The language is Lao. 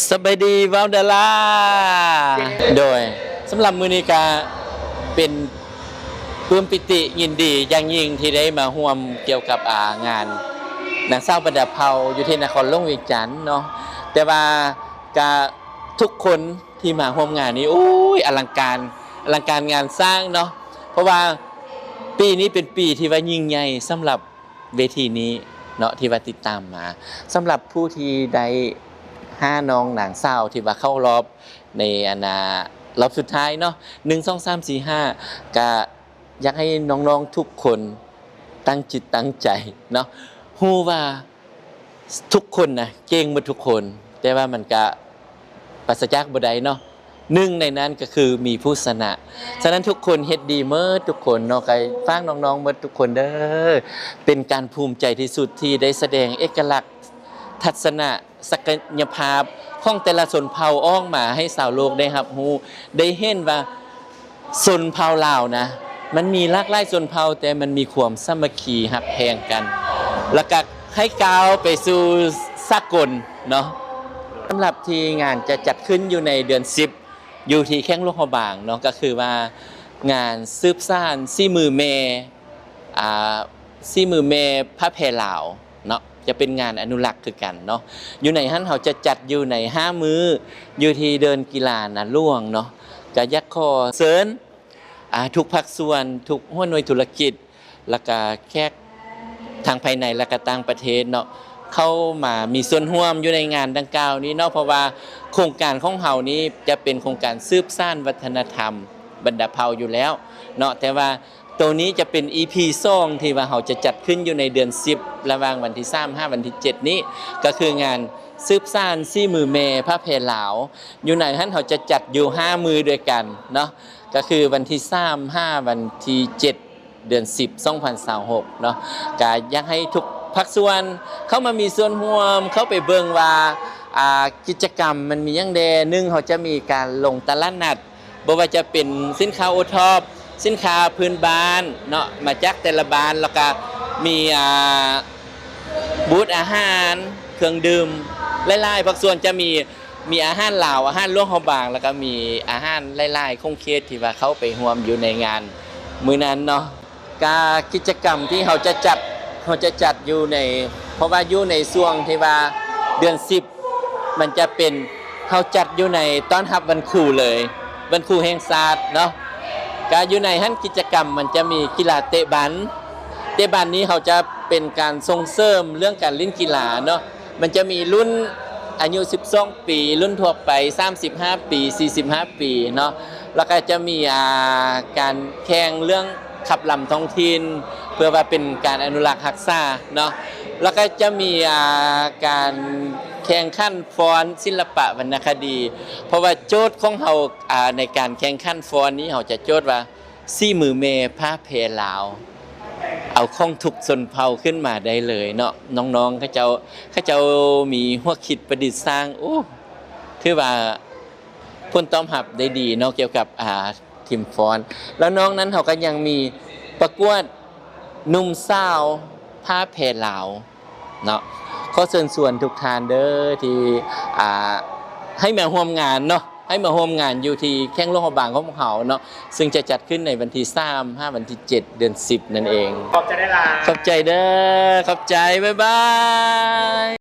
ສະບາຍດີເວົ້າດາລາ. ໂດຍ ສຳລັບມື້ນີ້ກະເປັນ ປຶ້ມປີຕິຍິນດີຢ່າງຍິ່ງທີ່ໄດ້ມາຮ່ວມກ່ຽວກັບ ອາ ງານນາງສາວບັນດາເຜົ່າຢູ່ທີ່ນະຄອນຫຼວງວຽງຈັນເນາະ. ແຕ່ວ່າກະທຸກຄົນທີ່ມາຮ່ວມງານນີ້ ໂອ້ຍ ອະລັງການ ອະລັງການງານສ້າງເນາະ ເພາະວ່າປີນີ້ເປັນປີທີ່ວ່າຍິ່ງໃຫຍ່ສຳລັບເວທີນີ້ເນາະ ທີ່ວ່າຕິດຕາມມາ. ສຳລັບຜູ້ທີ່ໄດ້ຫ້ານ້ອງນາງສາວທີ່ວ່າເຂົ້າລອບ ໃນອັນນາ ລອບສຸດທ້າຍເນາະ ໜຶ່ງ ສອງ ສາມ ສີ່ ຫ້າ ກະຢາກໃຫ້ນ້ອງໆທຸກຄົນຕັ້ງຈິດຕັ້ງໃຈເນາະ. ຮູ້ວ່າທຸກຄົນນະເກັ່ງໝົດທຸກຄົນ ແຕ່ວ່າມັນກະປາສະຈາກບໍ່ໄດ້ເນາະ. ໜຶ່ງໃນນັ້ນກະຄືມີຜູ້ຊະນະ. ສະນັ້ນທຸກຄົນເຮັດດີໝົດທຸກຄົນເນາະ. ກະຝາກນ້ອງໆໝົດທຸກຄົນເດີ. ເປັນການພູມໃຈທີ່ສຸດທີ່ໄດ້ສະແດງເອກະລັກ ທັດສະນະ ສັກກະຍະພາບຂອງແຕ່ລະຊົນເຜົ່າອອກມາໃຫ້ຊາວໂລກໄດ້ຮັບຮູ້ ໄດ້ເຫັນວ່າຊົນເຜົ່າລາວນະ ມັນມີຫຼາກຫຼາຍຊົນເຜົ່າ ແຕ່ມັນມີຄວາມສາມັກຄີຮັກແພງກັນ ແລ້ວກະໃຫ້ກ້າວໄປສູ່ສາກົນເນາະ. ສຳລັບທີ່ງານຈະຈັດຂຶ້ນຢູ່ໃນເດືອນສິບ ຢູ່ທີ່ແຂວງຫຼວງພະບາງເນາະ ກະຄືວ່າງານສືບສານສີມືແມ່ ອາ ສີມືແມ່ຜ້າແພລາວເນາະ ຈະເປັນງານອະນຸລັກຄືກັນເນາະ. ຢູ່ໃນຫັ້ນເຮົາຈະຈັດຢູ່ໃນຫ້າມື້ ຢູ່ທີ່ເດີ່ນກິລານາຫຼວງເນາະ. ກະຢາກຂໍເຊີນ ອາ ທຸກພາກສ່ວນ ທຸກຫົວໜ່ວຍທຸລະກິດ ແລ້ວກະແຂກທັງພາຍໃນ ແລະກະຕ່າງປະເທດເນາະ ເຂົ້າມາມີສ່ວນຮ່ວມຢູ່ໃນງານດັ່ງກ່າວນີ້ເນາະ. ເພາະວ່າໂຄງການຂອງເຮົານີ້ຈະເປັນໂຄງການສືບສານວັດທະນະທຳບັນດາເຜົ່າຢູ່ແລ້ວເນາະ ແຕ່ວ່າ ໂຕນີ້ຈະເປັນອີພີສອງ ທີ່ວ່າເຮົາຈະຈັດຂຶ້ນຢູ່ໃນເດືອນສິບ ລະຫວ່າງວັນທີສາມຫາວັນທີເຈັດນີ້ ກະຄືງານສືບສານສີມືແມ່ຜ້າແພລາວ. ຢູ່ໃນຫັ້ນເຮົາຈະຈັດຢູ່ຫ້າມື້ດ້ວຍກັນເນາະ ກະຄືວັນທີສາມຫາວັນທີເຈັດ ເດືອນສິບ ສອງພັນຊາວຫົກເນາະ. ກະຢາກໃຫ້ທຸກພາກສ່ວນເຂົ້າມາມີສ່ວນຮ່ວມ ເຂົ້າໄປເບິ່ງວ່າ ອາ ກິດຈະກຳມັນມີຫຍັງແດ່. ໜຶ່ງ ເຮົາຈະມີການລົງຕະຫຼາດນັດ ບໍ່ວ່າຈະເປັນສິນຄ້າໂອທອບ ສິນຄ້າພື້ນບ້ານເນາະ ມາຈາກແຕ່ລະບ້ານ ແລ້ວກະມີ ອາ ບູດອາຫານ ເຄື່ອງດື່ມ ຫຼາຍໆພາກສ່ວນ ຈະມີ ມີອາຫານລາວ ອາຫານຫຼວງພະບາງ ແລ້ວກະມີອາຫານຫຼາຍໆຂົງເຂດທີ່ວ່າເຂົ້າໄປຮ່ວມຢູ່ໃນງານມື້ນັ້ນເນາະ. ກະກິດຈະກຳທີ່ເຮົາຈະຈັດ ເຮົາຈະຈັດຢູ່ໃນ ເພາະວ່າຢູ່ໃນຊ່ວງທີ່ວ່າເດືອນສິບ ມັນຈະເປັນ ເຮົາຈັດຢູ່ໃນຕ້ອນຮັບວັນຄູເລີຍ ວັນຄູແຫ່ງຊາດເນາະ. ກະຢູ່ໃນຫັ້ນ ກິດຈະກຳມັນຈະມີກິລາເຕະບານ ເຕະບານນີ້ເຮົາຈະເປັນການສົ່ງເສີມເລື່ອງການຫຼິ້ນກິລາເນາະ. ມັນຈະມີລຸ້ນອາຍຸສິບສອງປີ ລຸ້ນທົ່ວໄປສາມສິບຫ້າປີ ສີ່ສິບຫ້າປີເນາະ. ແລ້ວກະຈະມີ ອາ ການແຂ່ງເລື່ອງຂັບລຳທ້ອງຖິ່ນ ເພື່ອວ່າເປັນການອະນຸລັກຮັກສາເນາະ. ແລ້ວກະຈະມີ ອາ ການແຂ່ງຂັນຟ້ອນ ສິລະປະວັນນະຄະດີ ເພາະວ່າໂຈດຂອງເຮົາ ອາ ໃນການແຂ່ງຂັນຟ້ອນນີ້ ເຮົາຈະໂຈດວ່າ ສີມືແມ່ຜ້າແພລາວ ເອົາຂອງທຸກຊົນເຜົ່າຂຶ້ນມາໄດ້ເລີຍເນາະ. ນ້ອງໆ ເຂົາເຈົ້າ ເຂົາເຈົ້າມີຫົວຄິດປະດິດສ້າງ ໂອ້ ຖືວ່າຜົນຕອບຮັບໄດ້ດີເນາະ ກ່ຽວກັບ ອາ ທີມຟ້ອນ. ແລ້ວນອກນັ້ນເຮົາກະຍັງມີປະກວດໜຸ່ມສາວຜ້າແພລາວ ເນາະ. ຂໍເຊີນຊວນທຸກທ່ານເດີ ທີ່ ອາ ໃຫ້ມາຮ່ວມງານເນາະ ໃຫ້ມາຮ່ວມງານຢູ່ທີ່ແຂວງຫຼວງພະບາງຂອງພວກເຮົາເນາະ ເຊິ່ງຈະຈັດຂຶ້ນໃນວັນທີສາມຫາວັນທີເຈັດ ເດືອນສິບນັ້ນເອງ. ຂອບໃຈຫຼາຍໆ. ຂອບໃຈເດີ ຂອບໃຈ ບາຍບາຍ.